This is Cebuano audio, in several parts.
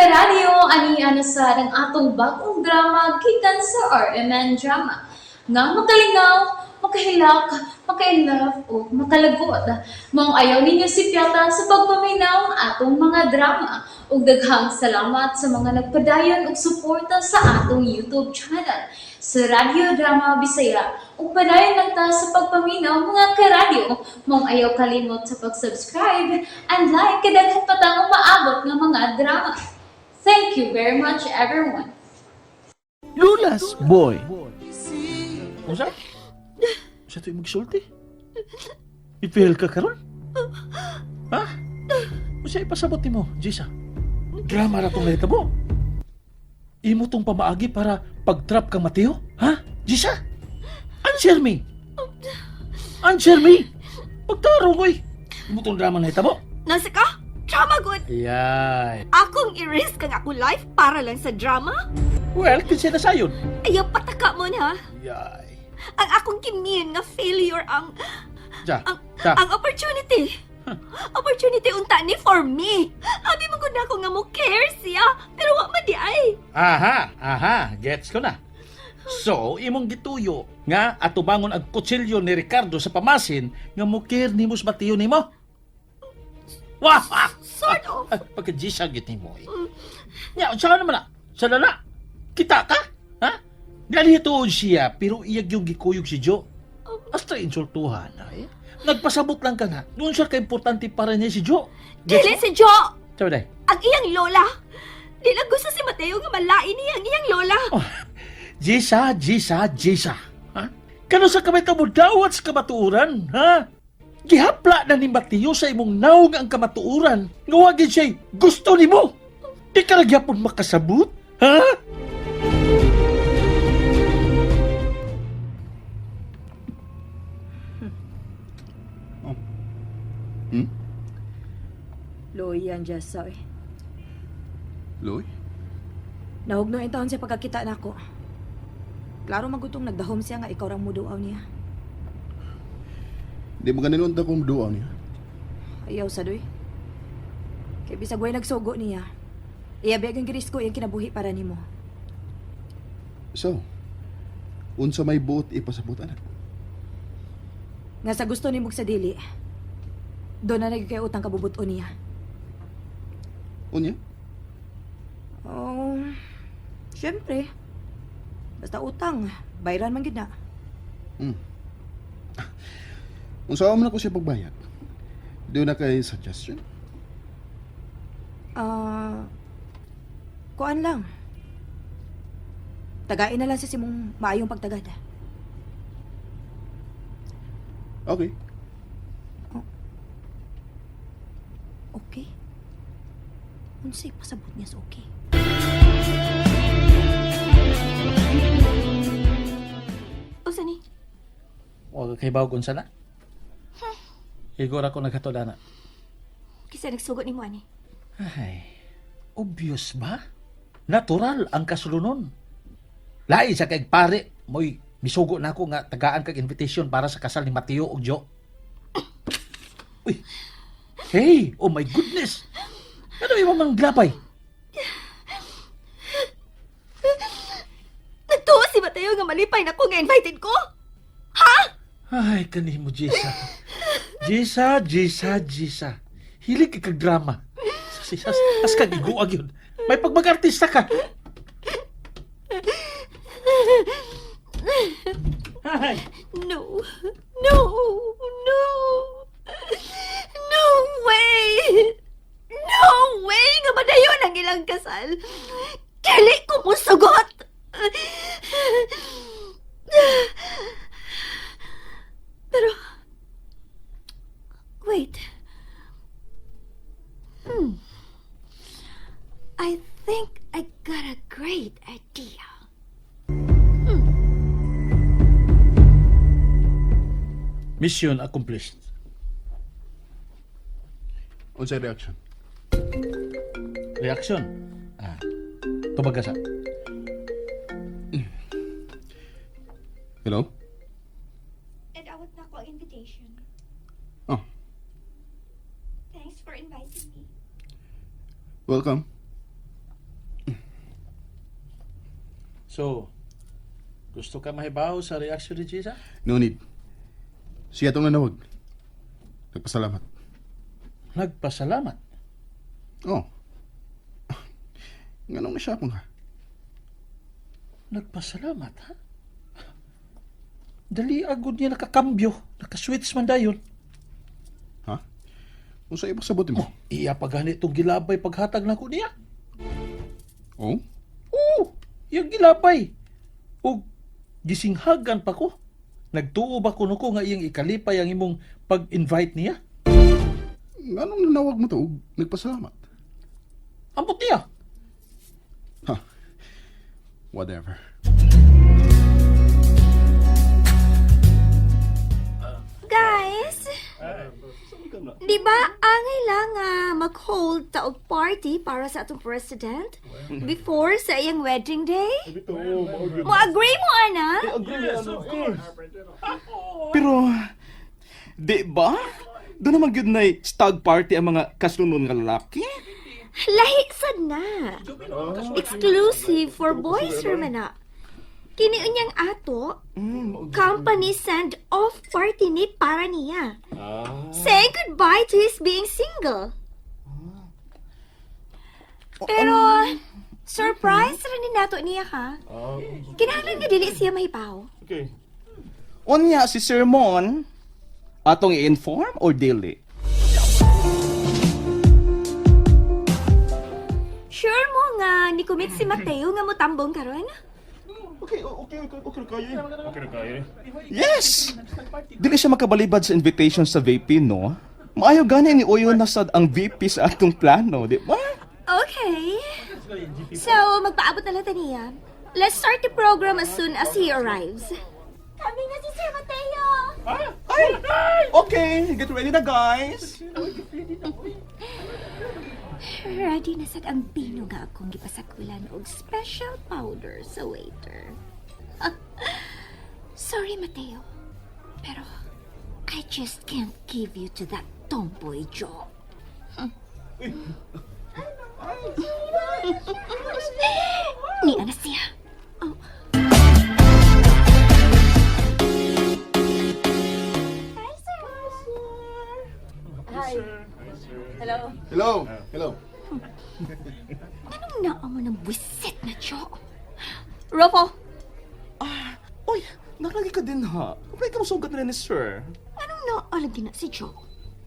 Karadyo, ani na sa ang atong bagong drama gikan sa RMN Drama. Nga makalingaw, makahilak, maka-inlove o makalagot. Maong ayaw ninyo sipyata sa pagpaminaw ang atong mga drama. Ug daghang salamat sa mga nagpadayon og suporta sa atong YouTube channel sa Radyo Drama Bisaya. Ug padayon lang ta sa pagpaminaw, mga karadyo. Maong ayaw kalimot sa pag-subscribe and like kay daghan pa tang umaabot nga mga drama. Thank you very much, everyone. Lulas boy. Unsa? Unsa to magsulti? I-fail ka karon? Ha? Unsa ipasabot nimo, Jisa? Drama ra tong nahitabo. Imo tong pamaagi para pag-trap kang Mateo? Ha? Jisa? Answer me. Answer me. Pagtarong oy. Imo tong drama nahitabo. Nasa ka? Drama good! Ayay. Akong i-risk ang akong life para lang sa drama? Well, kinsa na sayon. Ayaw pataka mo na. Ayay. Ang akong kimin nga failure ang Ja. ang Ja. ang opportunity. Opportunity unta ni for me. Abi man gud nako nga mo care siya, pero wa man di ay. Aha, aha, gets ko na. So, imong gituyo nga atubangon ang kutsilyo ni Ricardo sa pamasin nga mukir nimo sa batiyo nimo. Wah! Ah, Sort of. ah, pagka-gisa git nimo eh. Nya, unsa naman na? Sa lala? Kita ka? Ha? Dali tuod siya, pero iyag yung gikuyog si Joe. Hasta insultuhan ay. Nagpasabot lang ka nga. Doon siya ka-importante para niya si Joe. Dili si Joe, Sabi day. ang iyang lola. Di lang gusto si Mateo nga malain niya ang iyang lola. Oh, Jisa, Jisa, Jisa. Ha? Kano sa kamay ka mo dawat sa kamatuoran, ha? Gihapla na ni Mateo sa imong naong ang kamatuoran. Nga wa gid siya'y gusto nimo. Di ka ra gyapon makasabot, ha? Loy, yan Jessa eh. Loy? Nahugno in taon siya pagkakita nako. Klaro magutong nagdahom siya nga ikaw rang muduaw niya. Di mo ganin unta kong duaw niya. Ayaw sa doy. Kay bisag way nagsugo niya. Iya biyag ang girisko iyang kinabuhi para nimo. So, unsa may buot ipasabot anak? Nga sa gusto nimo sa dili. Doon na nagkay utang kabubuto niya. Unya? Oh, syempre. Basta utang, bayran man gid na. Unsa man ako siya pagbayad? Do na kay suggestion? Ah, kuan lang. Tagain na lang sa simong maayong pagtagad. Okay. Okay. Unsay pasabot niya sa okay? Usa ni? Wa kay bawog unsa na. Igor ako naghatod ana. Kisa nagsugot nimo ani. Ay, obvious ba? Natural ang kasulunon. Lain sa kay pare, mo'y misugo na ako nga tagaan kag invitation para sa kasal ni Mateo ug Jo. Uy. Hey, oh my goodness. Ano imo mang glapay? Nagtuo si Mateo nga malipay na ko nga invited ko. Ha? Ay, kanimo Jisa. Jisa, Jisa, Jisa. Hilig ka kag drama. Sas, as kag iguag yun. May pagmag-artista ka. Ay. No. No. No. No way. No way nga madayon ang ilang kasal. Kili ko musugot. Pero wait. I think I got a great idea. Mission accomplished. Unsay reaction? Reaction. Ah. Tubag ka sa. Hello? And awat na ko ang invitation. Oh, Thanks for inviting me. welcome. So, gusto ka mahibaw sa reaksyon ni Jisa? No need. Siya itong nanawag. Nagpasalamat. Nagpasalamat. Oh. Nganong nasyapang ka? Nagpasalamat, ha? Dali agad niya nakakambyo. Nakaswitch man dayon. Ha? Kung sa ipasabot mo? Iya pa gani itong gilabay paghatag na ko niya. Oh? Oo, iyang gilabay. O gisinghagan pa ko. Nagtuo ba kuno ko nga iyang ikalipay ang imong pag-invite niya? Nganong nanawag mo to? Ug nagpasalamat. Ambot niya. Ha? Whatever. Guys, di ba angay lang nga mag-hold ta og party para sa atong president before sa iyang wedding day? Mo agree mo ana? Pero, di ba? Doon naman gyud nay stag party ang mga kaslunon nga lalaki. Lahi sad na. Exclusive for boys raman na. Kini unyang ato, company send off party ni para niya. Say goodbye to his being single. Pero surprise ra ni nato niya ha. Kinahanglan nga dili siya mahibaw. Okay. Unya si Sir Mon, atong i-inform or dili? Sure mo nga ni commit si Mateo nga motambong karon? Okay, okay, okay, okay kayo. Yes! Dili siya makabalibad sa invitation sa VP, no? Maayo gani ni Uyo na sad ang VP sa atong plano, di ba? Okay. So, magpaabot na lang ta niya. Let's start the program as soon as he arrives. Kami na si Sir Mateo! Ay! Okay, get ready na guys! Ready na sad ang bino nga akong gipasakulan og special powder sa waiter. Sorry, Mateo. Pero I just can't give you to that tomboy Joe. Ni na siya. Oh. Hi, sir. Hi. Hello. Hello. Hello. Anong naa mo ng buwisit na Joe? Rofo, Uy, nakalagi ka din ha. Apply ka masugat na rin ni sir. anong naa lagi na si Joe?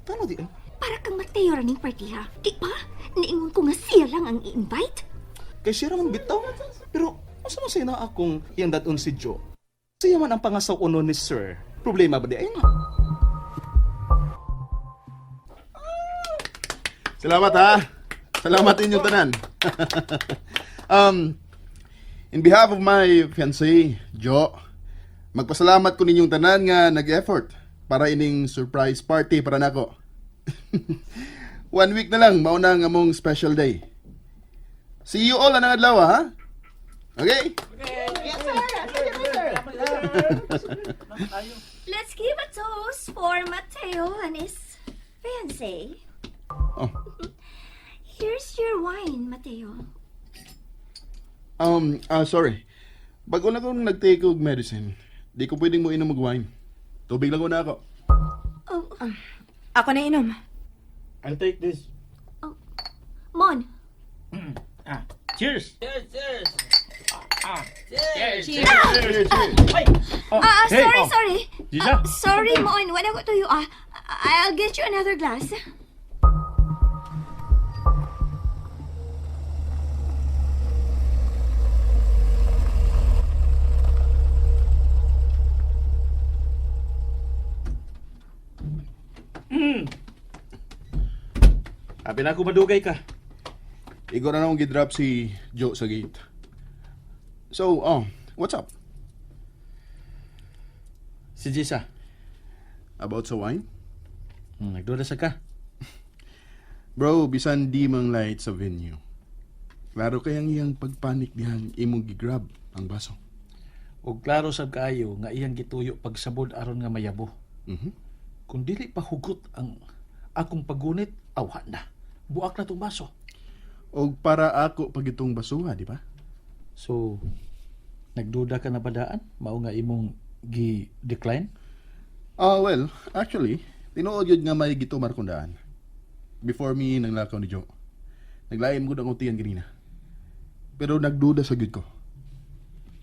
Tano di eh? Para kang Mateo raning partiha. Di ba? Niingon ko nga siya lang ang i-invite. Kay siya raman bitaw. Pero, unsa man sa'yo na akong iyang dadon si Joe? Siya man ang pangasaw uno ni sir. Problema ba di ay na? Salamat ha. Salamat inyong tanan. um, in behalf of my fiancé, Jo, magpasalamat ko ninyong tanan nga nag-effort para ining surprise party para nako. One week na lang, mauna ang among special day. See you all anang adlaw ha. Okay? Let's give a toast for Mateo and his fiancé. Oh. Here's your wine, Mateo. Sorry. Bago na akong nag-take og medicine, di ko pwedeng mo inom og wine. Tubig lang una ako. Oh, Ako na inom. I'll take this. Mon, Ah, cheers! Cheers! Oh, Ah, hey, sorry, oh. sorry. Gisa? Ah, sorry, Mon. Wala ko tuyo ah. I'll get you another glass. Abi na ako madugay ka. Igor na akong gidrop si Joe sa gate. So, oh, what's up? Si Jisa. About sa wine? Nagduda sa ka. Bro, bisan di mang light sa venue. Klaro kayang iyang pagpanik dihang imong gigrab ang baso. Og klaro sab kaayo nga iyang gituyo pagsabod aron nga mayabo. Kung dili pa hugot ang akong paggunit, awha na. Buak na tong baso. Og para ako pag itong basuha, di ba? So, Nagduda ka na ba daan? Mao nga imong gi-decline? Ah, well, actually, tinuod yun nga may gitumar kong daan. Before me nang lakaw ni Joe. Naglaim ko ang utian ganina. Pero nagduda sa gyud ko.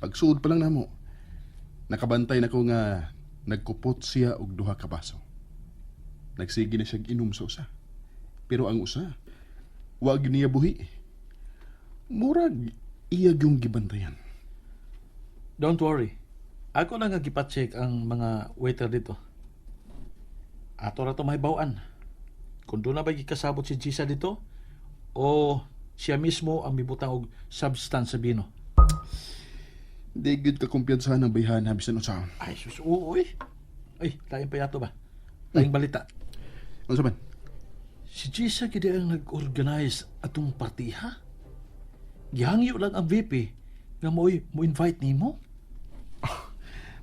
Pagsuod pa lang namo, nakabantay na ko nga nagkupot siya og duha ka baso. Nagsige na siya inom sa usa. Pero ang usa, wag niya buhi. Murag iya yung gibantayan. Don't worry. Ako lang ang gipacheck ang mga waiter dito. Ato ra to mahibaw-an. Kung doon na ba gikasabot si Gisa dito, o siya mismo ang mibutang og substance sa bino. Di gyud ka kumpiyansahan ang bayhana bisan unsaon. Ay, sus, oo, eh. Ay, lain pa yato ba? Laing balita. Unsa man? Si Gisa gid ang nag-organize atong partiha. Gihangyo lang ang VP nga mo'y mo-invite nimo.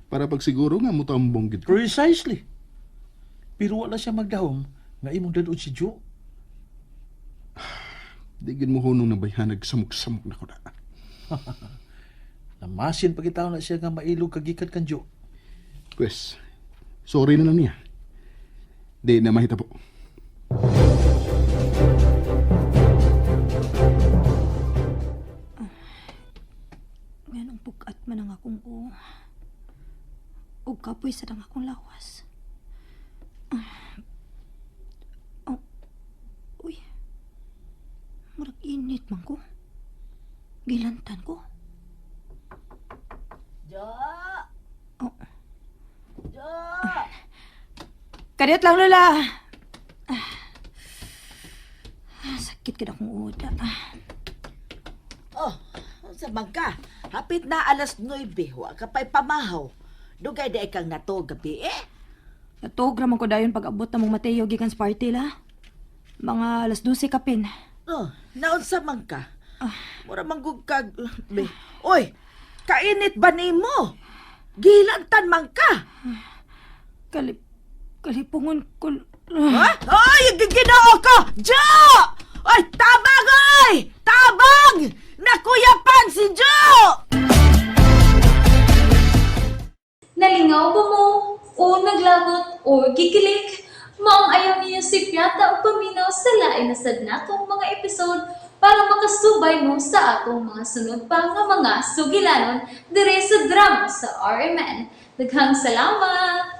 Para pagsiguro nga mutambong gid ko. Precisely. Pero wala siya magdahom nga imong dadon si Joe. Di gyud mo hunong ng bayhana samok-samok na ko na. Namasin pagitaw na siya nga mailog kagikan kan Joe. Pwes, sorry na lang niya. Di na mahitabo. Nganong bugat man ang akong uo. Ug kapoy sa ang akong lawas. Oh. Uy. Murag init man ko. Gilantan ko. Jo! Oh. Jo! Kadiyot lang, Lola. Ah, sakit gid akong uda. Oh, sa ka? Hapit na alas 9, wa ka pa'y pamahaw. Dugay di kang nato gabi eh. Natuog ra man ko dayon pag-abot na mong Mateo gikan sa party la. Mga alas 12 kapin. Oh, naunsa man ka? Mura manggug kag... Be. Oy, kainit ba nimo? Gilantan man ka? Kalip kalipungon ko. Ha? Ay, ginoo ko! Jo! Ay, tabang ay! Tabang! Nakuyapan si Jo! Nalingaw ba mo? O naglagot o gikilig? Maong ayaw niyo si Piata o paminaw sa lain na sad natong mga episode para makasubay mo sa atong mga sunod pa nga mga sugilanon dire sa drama sa RMN. Daghang salamat!